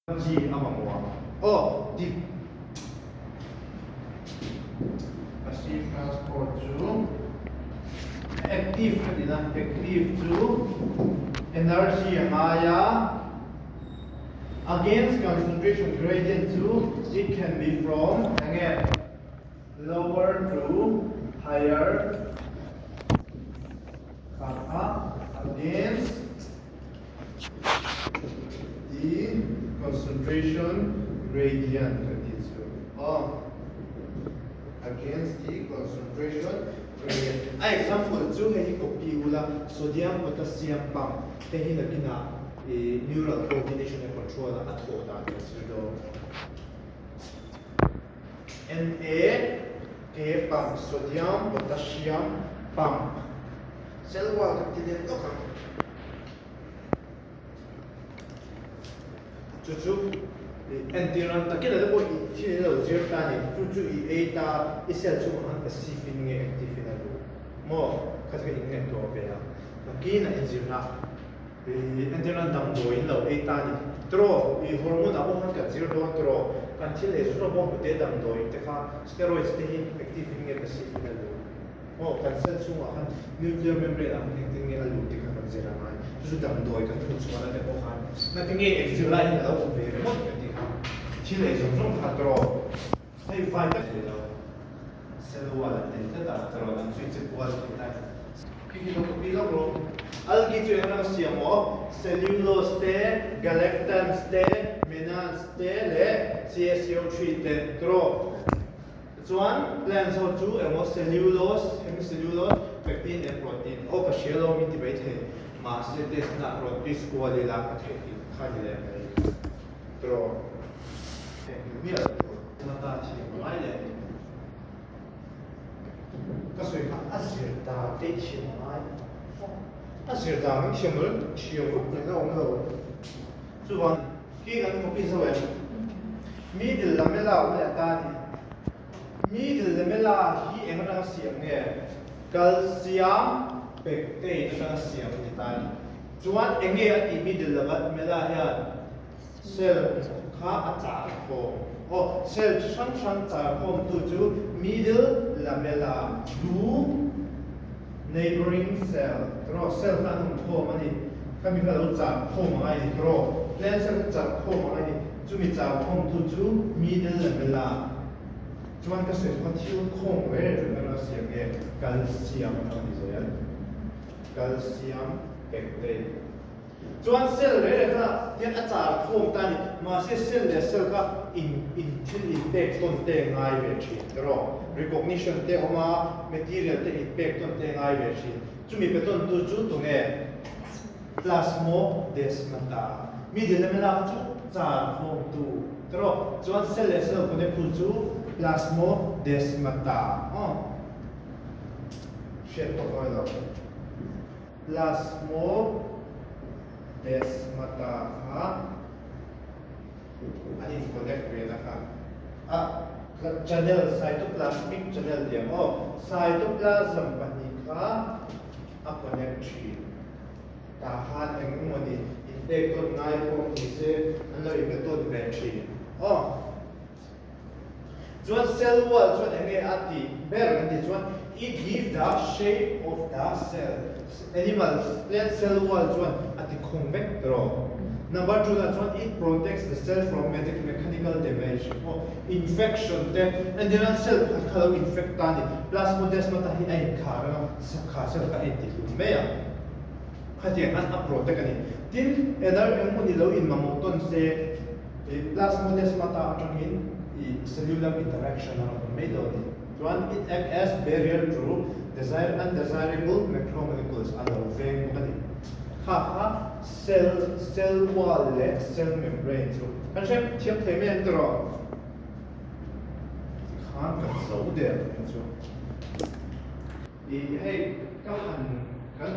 Chi a mamawh ang. Aw, dik. Passive transport chu active ka ti na, active chu energy a ngai a, against concentration gradient chu it can be from eng nge lower to higher kha kha against The concentration gradient kan tih chu aw against the concentration gradient. A example chu hei hi copy ula sodium potassium pump hei hi nakinah i neural coordination and control a thawh dan kan zir dawn. Na K pump sodium potassium pump cell wall kan ti leh lawk ang. Chu chu entir ang takin a pawh i thil in lo zir ta a ni. Chu chu i ei ta, i cell chungah khan passive in nge active in a luh maw? Kha chu ka inngaihtuah ve a. Nakin a inzirna i entir nan damdawi in lo ei ta a ni. Tiraw, i hormone ah pawh khan kan zir dawn tiraw? Kan thil ei zawng zawng pawh hmute damdawi te kha steroids te hi active in nge passive in a luh? Aw, kan cell chhungah khan nuclear membrane ah khan engtin nge a lut tih kha kan zir a ngai. Chu chu damdawi kan hmuh chhuahna te pawh khan ngati nge eng zir lai hian a lo awm ve ringawt kan tih kha thil ei zawng zawng kha tawrh hei vai tak thei lo. Cell wall an nei tlat a tawrh an zui che kual thei ta. Khi khi lo copy lawk rawh. Algae chu eng rang siam aw? Cellulose te, galactans te, mannans te leh CaCO3 te tawrh. Chuan plants ho chu emaw cellulose, hemicellulose, pectin and protein aw ka hria lo min ti mai thei mahse test na rawn twist kual ila ka theih tih kha ni leh mai tiraw theihnghilh miah lo tur. Mata thiam a ngai leh a ni. Ka sawi kha a zir dan te thiam a ngai a zir dan kan thiam lo thiam vak ngaihna a awm lo chuvang Khi kan copy zo em? Middle lamella awm leh ta ni. Middle lamella hi eng atanga siam nge? Calcium pectate atanga siam a ni ta ni. Chuan eng nge a tih middle lamella hian cell kha a char khawm. Aw, cell chi hrang hrang char khawmtu chu middle lamella du Neighbouring cell, tiraw, cell kha an awm khawm a ni. Khami kha lo char khawm ang a ni tiraw? Plant cell kha char khawm ang a ni. Chumi char khawmtu chu middle lamella. Chuan ka sawi kha thil khawng reng reng chu a siam nge? Calcium a ni zel. Calcium pectate. Chuan cell reng reng kha hian a char khawm ta a ni. Mahse cell leh cell kha in in thil inpek tawn te ngai ve thin tiraw? Recognition te awm a, material te inpek tawn te ngai ve thin. Chumi pe tawn tu chu tunge? Plasmodesmata. Mi dilemela kha chu char khawm tu tiraw? Chuan cell leh cell connect tu chu plasmodesmata. Aw. Hriat pawh ka ngailo. Plasmodesmata kha an in connect ve na kha a channel cytoplasmic channel tih ang aw cytoplasm kha a connect thin tah khan eng emawni inpek tawn ngai pawh ni se an lo inpe tawn ve thin aw. Chuan cell wall chuan eng nge a tih ber kan tih chuan it give the shape of the cell. Animal plant cell wall chuan a ti khawng vek tawh. Number 2 lah chuan it protects the cell from mechanical damage. Aw infection te entirnan cell pakhat kha lo infect ta a ni. Plasmodesmata hi a inkhar anga sakha cell kha a intihlum mai a. Khatiang khan a protect a ni. Tin, enar eng hmun i lo inmamawh tawn se I plasmodesmata atangin i cellular interaction a rawn awm mai dawn a ni. Chuan it act as barrier to desire undesirable macromolecules a lo veng bawk a ni. Kha kha cell cell wall leh cell membrane chu kan hre thiam thei mai ang tiraw? Tikhan kan zo der ang chu. I hei ka han kan han.